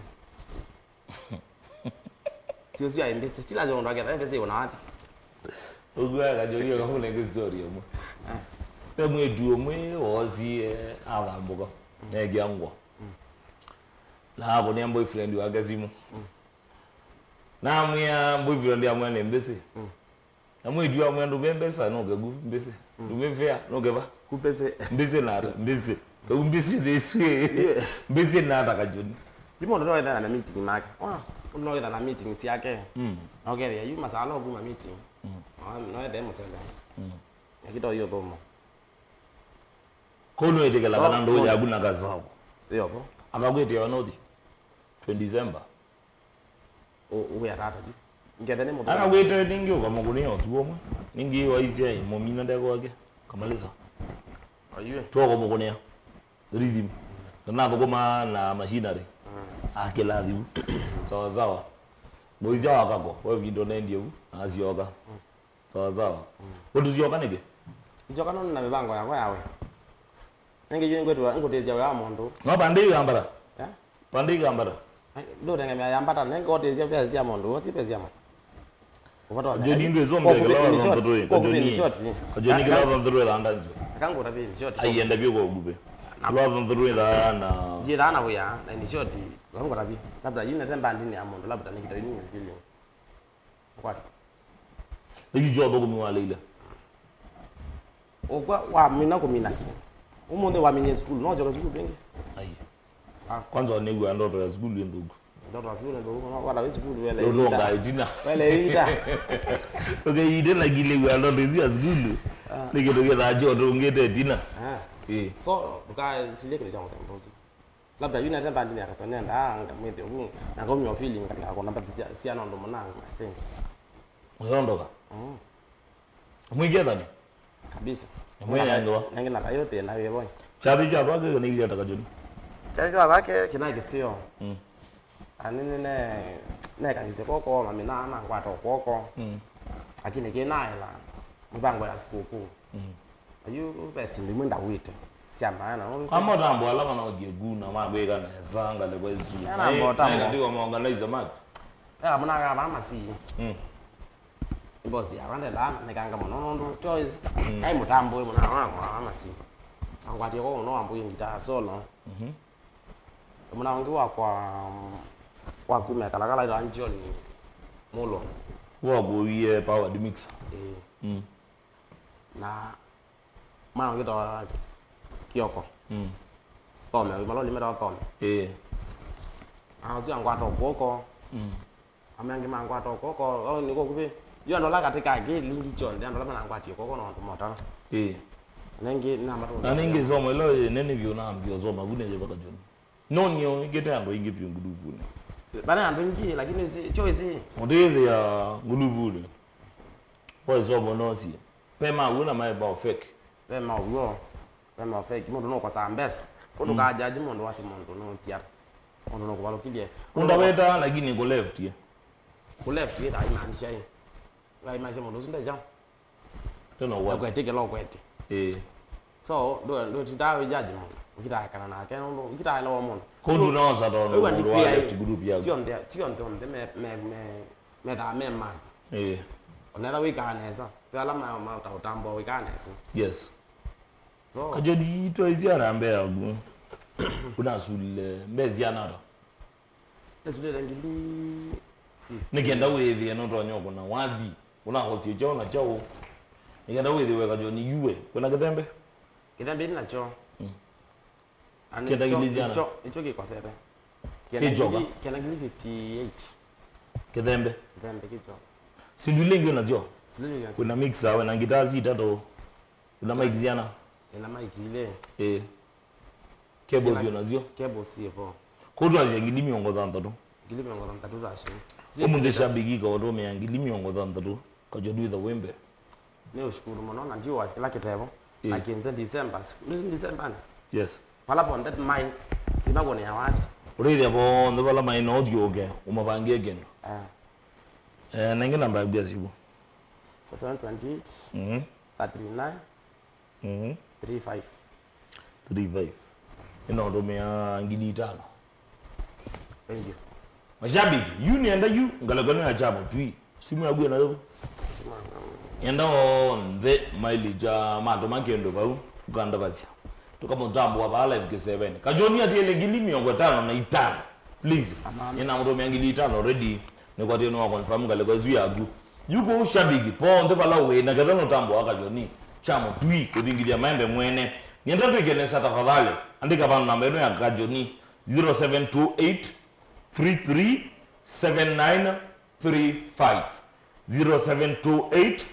Sio sio ai mbĩsĩ. Ti lazima ũndũ aketha mbĩsĩ ũna wathi. Ũguo akajũria kamũnenge story ĩmwe. Eh. Ve mwĩtu ũmwe woosie athambũka. Mm. Neekĩa ngũa. Mm. Na akũnĩa boyfriend wake simu. Mm. Na amwĩa boyfriend amwĩa nĩ mbĩsĩ. Mm. Na mwĩtu amwĩa ndũve mbesa nũke ku mbĩsĩ. Mm. Ndũve fare nũke va. Ku mbĩsĩ. Mbĩsĩ nata, mbĩsĩ. Kau mbĩsĩ nĩswĩ. Yeah. Mbĩsĩ nata Kajoni. Yu mũndũ no ethana na meeting make. Ona, mũndũ no ethana na meeting syake. Mm. Na ũkethĩa yu masala kuma meeting. Mm. No, no ethe mũsele. Mm. Akito hiyo thomo. Kono etekela kana ndo yaku na Kasaũ. Yo po. Akakwĩtĩa nothi. Twenty December. Ũwĩa tata ti. Ngethe nĩ mũthũku. Anakwĩte ningĩ ũkamũkũnĩa ũtukũ ũmwe. Ningĩ waisya mũmina ndeko wake. Kamalĩsa. Twoko mũkũnĩa rhythm. Nathũkũma na machinery. Akĩla thiu. Sawa sawa. Mũisya wa kako, we vindo nendie vu, na asioka. Sawa sawa. Ũtũsioka nĩkĩ? Isioka nũndũ na mĩvango yakwa yawe. Nĩngĩ yu ngwĩtwa ngũtĩsya wĩa wa mũndũ. No pandĩ igambara. Eh? Pandĩ igambara. Ai, ndũtengemea yambata, nĩngĩ ũtĩsya pesa sya mũndũ, ũsi pesa sya mũndũ. Ũvata wa Joni ndwĩ zombe kila wa mtoto. Kajoni kila wa mtoto la andanzo. Akangũta pesa short. Aienda bio kwa ugupe. Kila wa mtoto la na. Jitha na wĩa, na ni short. Akangũta pesa. Labda yuna temba ndini ya mũndũ, labda nikita yuni feeling. Kwata. Nĩkĩ kyo thũkũmi waleile? Ũkwa wamina kũmina kĩ? Ũmũnthĩ waminie sukulu, no syoka sukulu ĩngĩ? Ai. Ah. Kwanza nĩw'a ndoto ya sukulu ĩ nthũku. Ndoto ya sukulu nĩ nthũku, no wala wĩ sukulu wele. Ndoto ita. Nga itina. Wele ita. Okay, ite na kile w'a ndoto isu ya sukulu. Ah. Nĩ kĩndũ kĩthaa kyo tũngĩte ĩtina. Ah. Eh. So, ndũkasilie kĩndũ kya mũthemba ũsu. Labda yu nete bandini ya Kasonenda, anga mwĩthĩ ũu, na ngaumia feeling katika kona mbati cia, cia nondũ mũna ma stage. Mũyondoka? Mm. Mwĩkethani? Kabisa. Mwĩyendwa. Nangi na kayo te na wewe. Chathi cha vake ni ile taka joni. Chathi cha vake kina kisio. Mm. Ani ni ne, ne kangise koko, mami na, na ngwato koko. Mm. Lakini kina ila mpango ya sikukuu. Mm. Ayu ve syĩndũ imwe ndawĩte sya maana. Kwa motambo ala manaokie kuna makwĩka nesa ngalĩko isu. Ana motambo. Ndio maorganize mak. Ya mwana ka mama si. Mm. Boss ya wande la nikanga mũno nũndũ choice. Mm. Ai mũtambo mwana wa mama si. Angwatie kwa mũno ambu ngita solo. Mhm. Mwana wangu wa kwa, wa kumekala kala ila John Mulo. Wa kuwie powered mixer. Eh. Mm. Na mwana ũngĩtawa Kioko. Mm. Thome, maloni metawa Thome. Ĩĩ. Acio angwata ũkũoko. Mm. Ame angĩ mangwata ũkũoko, au nĩ kũkuvĩ. Yu andũ ala katĩ ka kĩlingi kyonthe, andũ ala manangwatie ũkũoko na andũ motala. Ĩĩ. Nengĩ namatũnga. Na ningĩ somo ĩla ĩnene vyũ nambia soma vu nĩ yĩvaka joni. No nĩo ĩngĩte andũ aingĩ vyũ ngulupunĩ. Vana andũ aingĩ, lakini si, choice. Ũtĩthĩa ngulupunĩ. Boys wa Bonosi. Pe ma w'o na mae bao fake. Pe ma w'o. Pe ma fake. Mũndũ no kosa mbesa. Kũndũ ka jaji mũndũ wasi mũndũ no kia. Mũndũ no kuvalukilye. Unda weta lakini ku left ye. Ku left ye dai maanisha ye. Dai maanisha mũndũ ũsu ndeja. Tena what? Kwete kila kwete. Eh. So, ndo ndo tita we jaji mũndũ. Ukitaka kana nake ndo ukitaka la mũndũ. Kundu na osa ndo. Wewe ndi pia left group yako. Sio ndio, sio ndio me me me Methaa me manya. Ĩĩ. Onetha wĩkaa nesa. Ve ala ma, ma, ta ũtambo wĩkaa nesa. Yes. No. Kajodi twaisia na mbea yaku. Unasulile mbezi anata. Nasulile ngili fifty. Nĩkenda wĩthĩe nũtonya ũkũna wathi. Unahosie chao na chao. Nĩkenda wĩthĩe weka John yue. Kuna kĩthembe? Kĩthembe ĩna nakyo. Mm. Kĩendagĩlĩsya na? Nĩkyo kĩkosete. Kĩkyoka. Kĩendagĩlĩ fifty eight. Kĩthembe. Kĩthembe kĩkyoka. Sindu ile ingĩ nasyo? Sindu ile ingĩ nasyo. Kuna mixer, wĩna ngitaa itatũ. Kuna mic syana. Ĩna mic ile. Eh. Cables yo nasyo? Cables ipo. Kwa twasya ngili mĩongo thanthatũ. Ngili mĩongo thanthatũ tasyo. Ũmũnthĩ shabiki kaũtũmĩa ngili mĩongo thanthatũ. Kajodwitha wimbe. Nĩ ũshukuru mũno na ndiũwa kĩla kĩtevo. Ĩĩ. Na kĩnze December. Nĩsĩ December nĩ? Yes. Pala ponthe mai, tina kuonea wati. Ũrĩthya ponthe pala mai no ũthiũke, ũmavangie kĩndũ. Ah. Eh, nenge namba yaku ya simu. So seven twenty eight, mhm, thirty nine, mhm, three five. Three five. Ĩno ũtũmĩa ngili itano. Thank you. Mashabiki, yu nĩenda yu, ngalekano ya chamo, twi. Simu yaku ĩnayo? Simu yangu. Nĩenda onthe mailija matũma kĩndũ vau, ũkandavasya. Tũkamũtambũa vaa live kĩseveni. Kajoni atiele ngili mĩongo ĩtano na itano. Please. Amana. Nĩnamũtũmĩa ngili itano already. Nĩkwatĩe nĩwa confirm ngalĩko ĩsu yaku. Yu kũu shabiki, ponthe vala wĩ, na ketha nũtambũa Kajoni. Chamo, twi, kũthingithya maembe mwene. Nĩenda twĩke nesa tafadhali. Andĩka vandũ namba ĩno ya Kajoni. Zero seven two eight three three seven nine three five. Zero seven two eight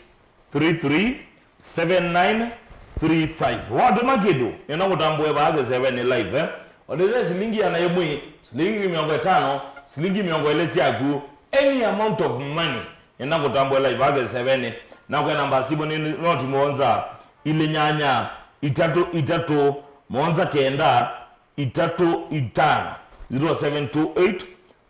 three three seven nine three five. Watũma kĩndũ, nĩnakũtambũe vaa kĩsevenĩ live, eh? Ondete silingi yana ĩmwe, silingi mĩongo ĩtano, silingi mĩongo ĩlĩ syaku, any amount of money, nĩnakũtambũe live vaa kĩsevenĩ. Na kwa namba ya simu nĩ noti mũonza, ilĩ nyanya, itatũ itatũ mũonza kenda itatũ itano, zero seven two eight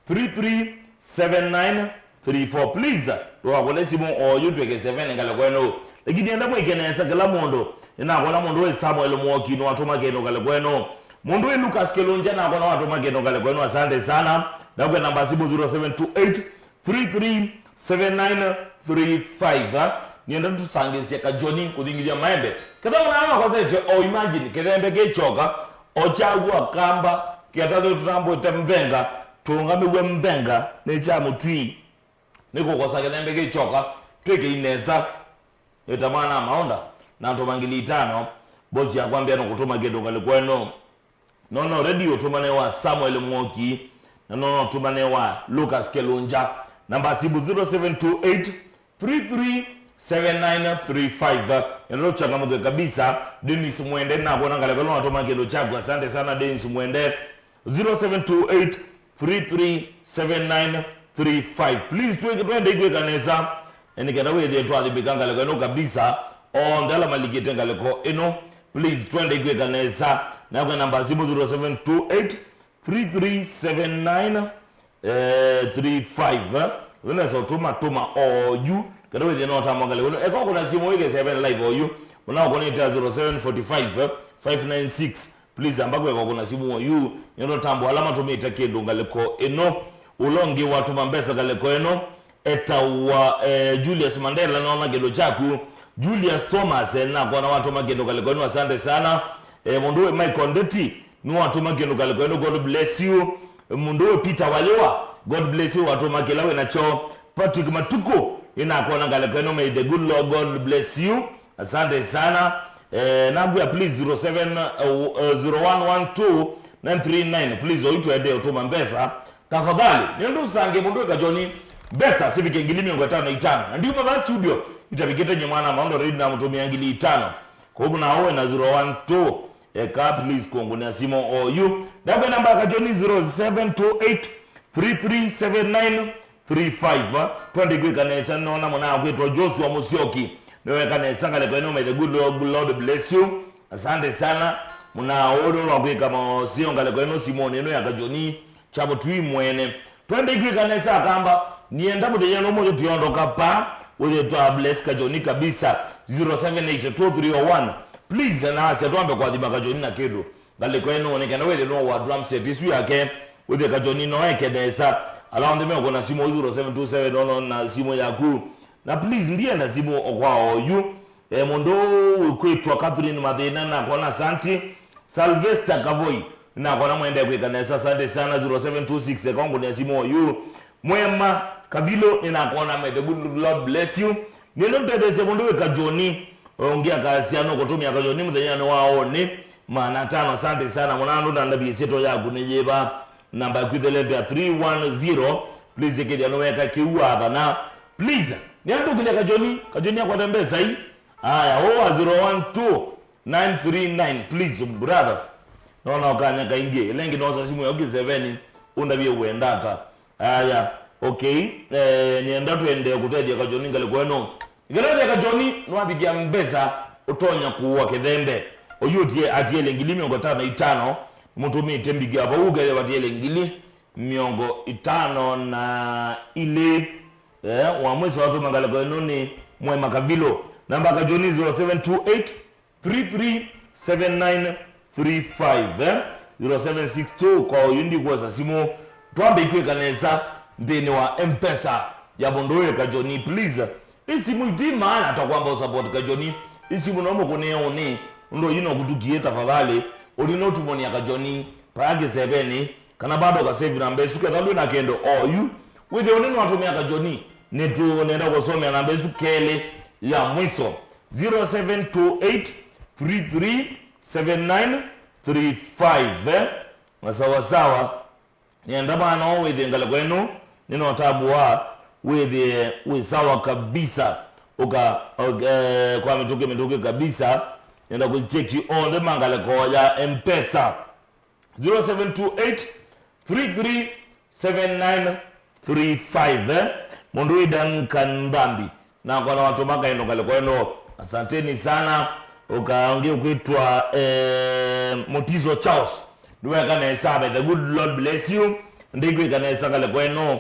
three three seven nine three four. Please, ndũkakũle simũ oyu twĩke sevene ngalĩko ĩno. Lakini enda mwĩke nesa kĩla mũndũ. Nĩnakwona mũndũ wĩ Samuel Mwoki nĩwatũma kĩndũ ngalĩko ĩno. Mũndũ wĩ Lucas Kĩlũngya nakwa nĩwatũma kĩndũ ngalĩko ĩno. Asante sana. Ndakwe namba simũ zero seven two eight three three seven nine three five. Nienda tũsangĩsye kajoni kũthingithya maembe. Ketha mũnaa wakosete o imagine kĩthembe kĩkyoka o kyaw'a kamba kĩatatũ tũtambũĩte mbenga tũũngamĩw'e mbenga nĩ kya mũtwii. Nĩ kũkosa kĩthembe kĩkyoka twĩkei nesa. Ĩta mwana maonda na tũma ngili itano. Bosi yakwa mbĩa nũkũtũma kĩndũ ngalĩko ĩno. Nono redio ũtũmane wa Samuel Mwoki na nono ũtũmane wa Lucas Kelunja. Namba simu zero seven two eight three three seven nine three five. Nĩtũchangamũke kabisa. Dennis Mwende nakwona ngalĩko ĩno natũma kĩndũ kyaku. Asante sana Dennis Mwende. Zero seven two eight three three seven nine three five. Please, twe-, twende ikwĩka nesa. Nĩkenda wĩthĩe twathimĩka ngalĩko ĩno kabisa. Onthe ala malikĩte ngalĩko ĩno. Please, twende ikwĩka nesa. Nakwe namba simu zero seven two eight three three seven nine three five. Ũnesa ũtũma, tũma oyu. Kenda wĩthĩe no tamo ngalĩko ĩno. Eka ũkũna simu wĩke seven live oyu. Mũna ũkũnĩte zero seven forty five five nine six. Please, amba kweka kũna simu oyu, nĩũndũ tambo ala matũmĩte kĩndũ ngalĩko ĩno. Ũla ũngĩ watũma mbesa ngalĩko ĩno, etawa, eh, Julius Mandela, nona kĩndũ kyaku. Julius Thomas, eh, nakona watũma kĩndũ ngalĩko ĩno, asante sana. Eh, mũndũ wĩ Michael Ndeti, nĩwatũma kĩndũ ngalĩko ĩno, God bless you. Mũndũ wĩ Peter Waliwa, God bless you, watũma kĩla wĩ nakyo. Patrick Matuku, nĩnakwona ngalĩko ĩno, may the good Lord God bless you. Asante sana. Eh, nambia please zero seven, eh, zero one one two nine three nine. Please, oitũ ende ũtũma mbesa. Tafadhali, nĩũndũ ũsange mũndũ ĩka Joni mbesa sivike ngili mĩongo ĩtano na itano. Na ndiuma va studio, itavikĩte nye mwana maondo rĩu namũtũmĩa ngili itano. Kwa hivyo na owe na zero one two, eka please kũngũnĩa simũ oyu. Ndakwe namba ya Kajoni zero seven two eight three three seven nine three five. Twende kwĩka nesa, nona mwana akwĩtwa Joshua Musyoki. Nĩweka nesa ngalĩko ĩno, may the good Lord, Lord bless you. Asante sana. Mwana ũũ nĩ wa kwĩka maoseo ngalĩko ĩno simũnĩ ĩno ya Kajoni. Kyavo twi mwene. Twende ikwĩka nesa akamba. Nienda mũthenya no mũthĩ tuyondoka pa. Wĩthĩe twa bless Kajoni kabisa. Zero seven eight two three oh one. Please, na asya twambe kwathima Kajoni na kĩndũ. Ngalĩko ĩno nĩ kana wĩthĩe no wa drum set isu yake. Wĩthĩe Kajoni no eke nesa. Ala onthe mekũna simũ zero seven two seven ono na simũ yaku. Na please, ndienda simũ okwa oyu. E, mũndũ ũkwĩtwa Catherine Mathĩna, nakona asanti. Sylvester Kavoi, nakona mwende kwĩka nesa, asante sana. Zero seven two six, eka ũngũnĩa simũ oyu. Mwema Kavilo, nĩnakona, may the good Lord bless you. Nĩndũtetheesya mũndũ wĩ Kajoni, ũngĩ akasya nũkũtũmĩa Kajoni mũthenyanĩ wa ũnĩ, maana atano, asante sana. Mwanandu, na ndavye syĩtwa yaku nĩ yĩva? Namba yaku ĩthelete ya three one zero, please, ĩkĩthya nĩweka kĩu wathana. Please, nĩandũkĩlya Kajoni, Kajoni akwata mbesa ii. Aya, ũũ wa zero one two nine three nine, please, brother. Nona ũkanya kaingĩ. Ĩla ĩngĩ noosa simũ yaku kĩseveni, ũndavye wenda ata. Aya, okay. Eh, nĩenda twende kũtethya Kajoni ngalĩko ĩno. Ngalĩko ya Kajoni, nĩwavikia mbesa, ũtonya kũua kĩthembe. Oyu ũtie, atiele ngili mĩongo ĩtano na itano, mũtũmĩte mbikĩa vau, ũkethĩa vatiele ngili mĩongo ĩtano na ilĩ. Eh, wa mwĩso watũma ngalĩko ĩno nĩ Mwema Kavilo. Namba Kajoni zero seven two eight three three seven nine three five, eh? Zero seven six two, kwa oyu ndikwosa simũ. Twambe ikwĩka nesa nthĩnĩ wa M-Pesa ya mũndũ ũyũ Kajoni, please. Ĩ simũ iti maana ta kwamba ũsupport Kajoni. Ĩ simũ no mũkũnĩe ũnĩ. Ũndũ ũyũ no kũtukie tafadhali. Ũthi no tumoni ya Kajoni. Paya kĩseveni. Kana bado ka save namba ĩsu ketha ndwĩ na kĩndũ oyu. Wĩthĩe ũnĩ nĩwatũmĩa Kajoni. Nĩtũnenda kũsomea namba ĩsu kelĩ ya mwiso. Zero seven two eight three three seven nine three five, eh? Na sawa sawa. Nĩenda mwana o wĩthĩe ngalĩko ĩno, nĩnotambũa wĩthĩe wĩ sawa kabisa. Ũka, eh, kwa mĩtũkĩ, mĩtũkĩ kabisa. Nĩenda kũcheki onthe ma ngalĩko ya M-Pesa. Zero seven two eight three three seven nine three five, eh? Mũndũ wĩ Duncan Mbambi. Nakwa na watũma kaĩndo ngalĩko ĩno. Asanteni sana. Ũka ũngĩ ũkwĩtwa, eh, Mũtiso Charles. Nĩweka nesa, may the good Lord bless you. Ndĩkwĩka nesa ngalĩko ĩno.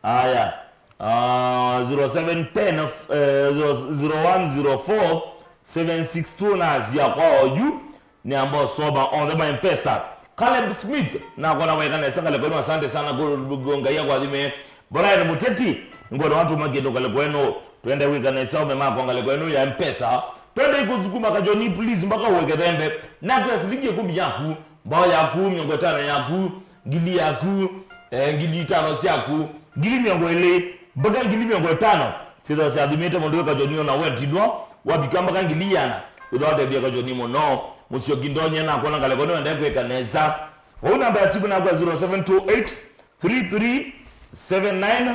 Aya. Ah, zero seven ten, eh, zero, zero one zero four seven six two na asia kwa oyu. Nĩ amba ũsoma onthe ma M-Pesa. Caleb Smith, nakona weka nesa ngalĩko ĩno, asante sana, kũ-, kũ-, Ngai akwathime. Brian Muteti, ngwenda watuma kĩndũ ngalĩko ĩno. Twende wĩka nesa, ũme makwa ngalĩko ĩno ya M-Pesa. Twende ĩkũthukuma kajoni, please, mpaka ũweke thembe. Nakwĩa silingi ĩkũmi yaku, mbao yaku, mĩongo ĩtano yaku, ngili yaku, eh, ngili itano syaku, ngili mĩongo ĩlĩ, mpaka ngili mĩongo ĩtano. Sitha syathimĩte mũndũ wĩ kajoni ona wetinwa, wavika mpaka ngili iana, wĩtha watethia kajoni mũno. Mũsyoki ndonye nakwona ngalĩko nĩwende kwĩka nesa. Vau namba ya simu nakwa zero seven two eight three three seven nine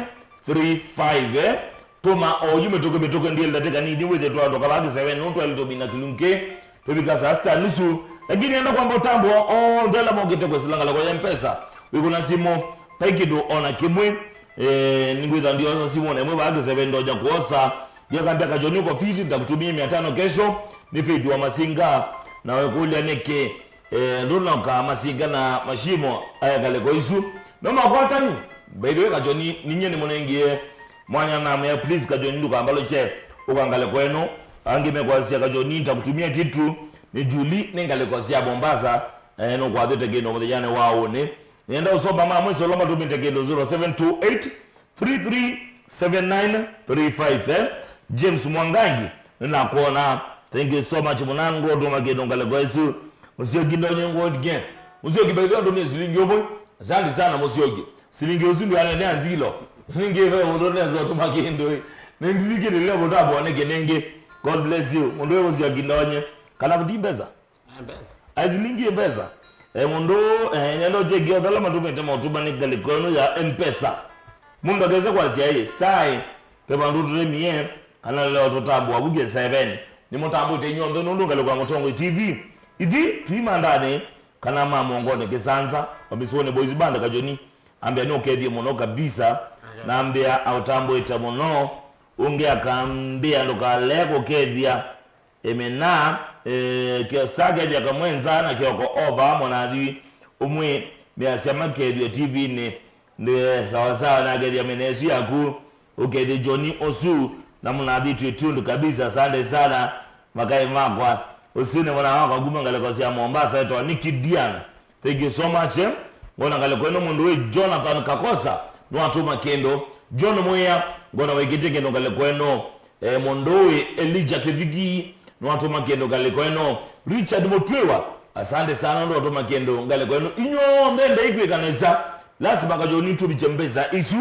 three five, eh? Tũma oyu mĩtũkĩ mĩtũkĩ, ndieli ndatĩka nini wĩthĩtwa andũ kavaa kĩseve nũndũ twelĩ tũmina kĩlungu kĩ, tũvika saa sita nusu. Lakini enda kwamba ũtambũa onthe ala mokĩte kwĩsĩla ngalĩko ya M-Pesa. Wĩkũna simũ, vai kĩndũ ona kĩmwe, eh, nĩngwĩtha ndiosa simũ na ĩmwe vaa kĩseve ndonya kwosa. Ndiakambia kajoni uko fiti, nitakutumia mia tano kesho. Nĩ Faith wa Masinga, na wekũlya nĩkĩ, eh, ndũnoka Masinga na Mashimo aya ngalĩko isu. No makwatanu, by the way, kajoni, ninye nĩmũnengie mwanya namwĩa, please, kajoni, ndũkambalũkye, ũka ngalĩko ĩno. Angĩ mekwasya, kajoni, nitakutumia kitu, nĩ Julie, nĩ ngalĩko sya Mombasa, eh, nũkwathĩte kĩndũ mũthenyanĩ wa ũnĩ. Nĩenda ũsoma ma mwĩsolo matũmĩte kĩndũ zero seven two eight three three seven nine three five, eh? James Mwangangi, nĩnakwona. Thank you so much, mũnango, ũtũma kĩndũ ngalĩko ĩsu. Mũsyoki ndonye ngwotike. Mũsyoki, by the way, ndũmie silingi ũmwe. Asante sana, Mũsyoki. Silingi ũsu ndũanenea nzilo. Ningĩ ve mũndũ nesa ũtũma kĩndũ, eh. Nĩndilikĩte leo mũtamboneke nĩngĩ. God bless you. Mũndũ wĩ Mũsyoki ndonye. Kana kuti mbesa? Mbesa. Asilingi mbesa. E, mũndũ, e, nenda ũchekia othe ala matũmĩte maũtũmani ngalĩko ĩno ya M-Pesa. Mũndũ akese kwasya ĩ, star, ve vandũ tũtemie, kana leo tũtambũa vu kĩseveni. Nĩmũtambũĩte inyonthe nũndũ ngalĩko ya Mũtongoi T V. Ithi, tũimandanĩ, kana ma mũongonĩ kĩsanza, wambisiwone Boys Band kajoni. Ambĩa nĩ ũkethie mũno kabisa. Na ambĩa aũtambũĩte mũno. Ũngĩ akambĩa ndũkalee kũkethia. Emena, eh, kĩosa kethya kamwenza na kĩoko ova, mwanathi ũmwe measya makethw'e T V-nĩ. Nĩ sawasawa, nakethya mena ĩsu yaku, ũkethye Joni ũsu, na mũnathi twĩ tundu kabisa, asante sana, makai makwa. Ũsu nĩ mwana wakwa kuma ngalĩko sya Mombasa, etwa Nicky Diana. Thank you so much, eh? Ngona ngalĩko ĩno mũndũ wĩ Jonathan Kakosa, nĩwatũma kĩndũ. John Mwĩa, ngona wĩkĩtye kĩndũ ngalĩko ĩno. Eh, mũndũ ũĩ Elijah Kĩviki, nĩwatũma kĩndũ ngalĩko ĩno. Richard Mũtwĩwa, asante sana nũndũ watũma kĩndũ ngalĩko ĩno. Inyonthe ndaikwĩka nesa, lasima kajoni tũvikye mbesa isu.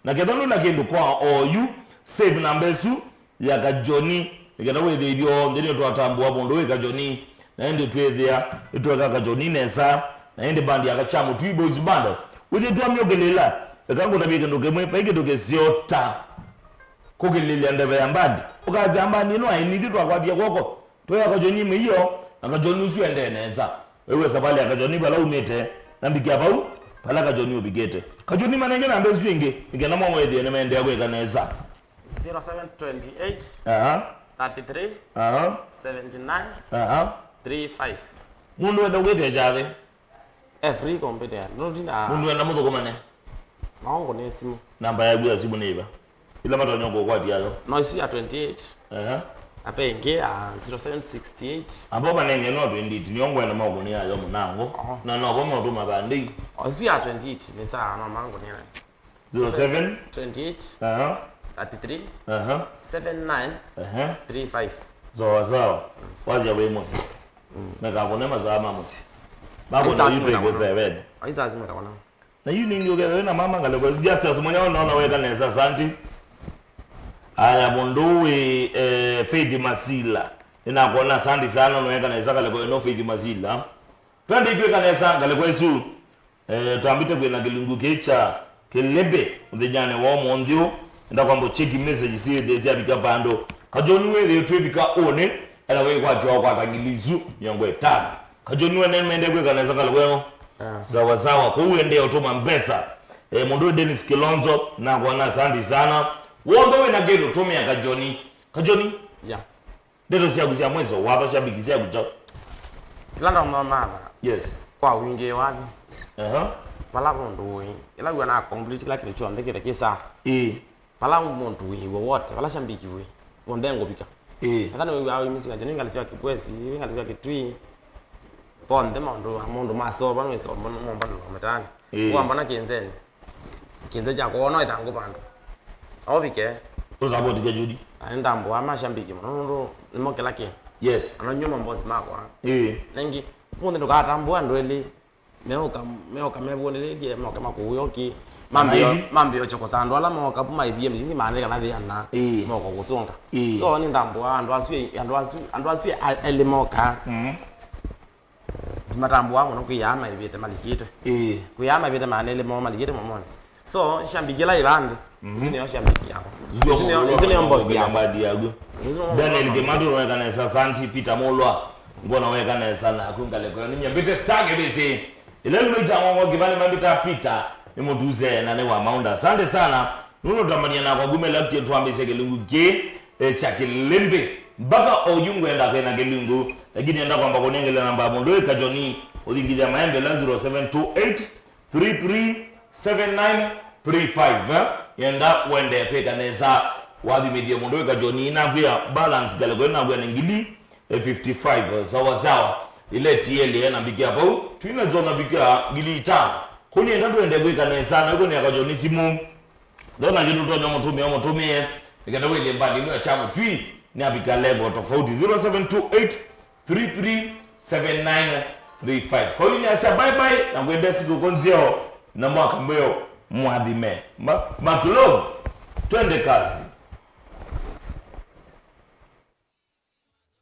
Na ketha ndũna kĩndũ kwa oyu, save namba ĩsu ya kajoni, nĩkenda wĩthĩithyo nthĩnĩ twatambũa mũndũ wĩ kajoni, na ĩndĩ twĩthĩa nĩtweka kajoni nesa, na ĩndĩ bandi ya Kachamu Twi Boys Band, wĩthĩtwa myũkĩlĩla, eka ngũtavye kĩndũ kĩmwe, vai kĩndũ kĩseo ta kũkĩlĩlya ndeve ya mbandi. Ũkasya mbandi ĩno aini ithyĩ twakwatie kw'oko, twĩa kajoni mĩio, na kajoni ũsu endee nesa. Wĩw'e savalĩ ya kajoni vala umĩte, na mbikia vau, vala kajoni ũvikĩte. Kajoni manenge namba ĩsu ĩngĩ, nĩkenda mwamwethĩe nĩmaendeea kwĩka nesa. Zero seven twenty eight, aha, thirty three, aha, seventy nine, aha, three five. Mũndũ wenda ũkwĩte kyathĩ? Eh, free computer. No ndina. Mũndũ wenda mũthũkũmane? No ngũne simu. Namba yaku ya simu nĩ ĩva? Ila matonya kũkwatĩa yo. No, ĩsu ya twenty eight. Aha. Ape ĩngĩ ya zero seven sixty eight. Abo manenge no twenty eight, nĩyo ngwenda maũkũnĩa yo mũnango. Oh. Na no bo maũtũma vandei. O, ĩsu ya twenty eight nĩ sawa, no mangũnĩa. Zero seven. Twenty eight. Aha. Thirty three. Aha. Seven nine. Aha. Three five. Sawa sawa. Wazia wĩ mũsyĩ. Mekakũne masaa ma mũsyĩ. Makũna itwĩke sevene. Aisa azimwe takona. Na yu ningĩ ũkethĩwe na mama ngalĩko. Justus mwenye naona weka nesa, asante. Aya, mũndũ wĩ, eh, Faith Masila. Nĩnakwona, asante sana, noweka nesa ngalĩko ĩno, Faith Masila. Twende itwĩka nesa ngalĩko ĩsu. Eh, twambĩte kwĩna kĩlungu kĩĩ kya kĩlĩmbĩ mũthenyanĩ wa ũmũnthĩ ũũ. Enda kwamba ũcheki message syĩthĩe syavika vandũ. Kajoni wĩthĩe twĩvika ũnĩ, ena wĩkwatyo wa kwata ngili isu mĩongo ĩtano. Kajoni wene mende kwĩka nesa ngalĩko ĩno. Ah. Sawa sawa, kũu endee ũtũma mbesa. Eh, mũndũ wĩ Dennis Kilonzo, nakwona, asante sana. Wonthe wĩna kĩndũ tũmĩa Kajoni. Kajoni. Yeah. Ndeto syaku sya mwiso, watha shabiki syaku kyaũ? Kĩla ndomatha Yes. kwa wingĩ wa athi, Aha. vala mũndũ wĩ, ĩla wĩona complete kĩla kĩndũ kyonthe kĩthe kĩ sawa. Ĩĩ. Vala mũndũ wĩ wote, vala shambiki wĩ, vonthe ngũvika. Ĩĩ. Ethĩwa nĩwĩw'aa wĩ mĩsinga, nĩ ngalĩ sya Kĩkwesi, wĩ ngalĩ sya Kĩtui, vonthe maũndũ, maũndũ masova, nĩwĩsomba, nĩmomba ndometani. Ĩĩ. Wambona kĩnzenĩ, kĩnze kyakwa, wona ĩthangũ vandũ, aũvike. Ũsavoti Kajudi. Na nĩndambũaa mashambiki mũno nũndũ nĩmo kĩla kĩ. Yes. Ana nyuo mambosi makwa. Ĩĩ. Nengĩ, mũnthĩ ndũkaatambũa andũ elĩ meũka, meũka mevũnĩlĩlye, moke makũũe ũkĩ. Mambĩo, mambĩo chokosa andũ ala moka kuma I B M, zingi maandĩka na thĩana. Ĩĩ. Moko kũsũnga. Ĩĩ. So nĩndambũaa andũ asu, andũ asu, andũ asu a- elĩ moka. Mm. Ndimatambũaa mũno kwĩaa maivĩte malikĩte. Ĩĩ. Kwĩaa maivĩte maana elĩ moo malikĩte momoni. So shambiki ĩla ĩvandĩ. Isu nĩyo shambiki yakwa. Isu nĩyo, isu nĩyo mbosi yakwa. Mbadi yaku. Isu nĩyo Daniel Kimatu weka nesa, asanti. Peter Mulwa, ngona weka nesa naku ngalĩko ĩyo. Nĩnyambĩte star kĩvĩsĩ. Ĩla ĩlu ĩtang'ong'o kĩvale mambĩta Peter, nĩ mũtuse na nĩ wa maũnda. Asante sana. Nũnũtambania nakwa kuma ĩla twambĩsye kĩlungu kĩ e, kya kĩlĩmbĩ. Mpaka oyu ngwenda kwĩna kĩlungu, lakini enda kwamba kũnengelea namba ya mũndũ wĩ Kajoni, ũthingithia maembe la zero seven two eight three three seven nine three five, eh? Yenda wende kwĩka nesa, wathimithie mũndũ wĩ Kajoni, nakwĩa balance ngalĩko ĩnakwĩa nĩ ngili, eh, fifty five, eh, sawa sawa. Ile tieli, eh, na mbikia pau, twina zona mbikia ngili itano. Kũni enda twende kwĩka nesa, na ĩkũnĩa Kajoni simu. Ndona kĩndũ tonya mũtũmĩe, ũmũtũmĩe, nĩkenda wĩthĩe mbandi ĩno ya kya mũtwi nĩavika level tofauti. Zero seven two eight three three seven nine three five. Kwa hiyo nĩasya bye bye na ngwendea sikũkũ nzeo na mwaka mweo mwathime. Ma, Maklov, twende kazi.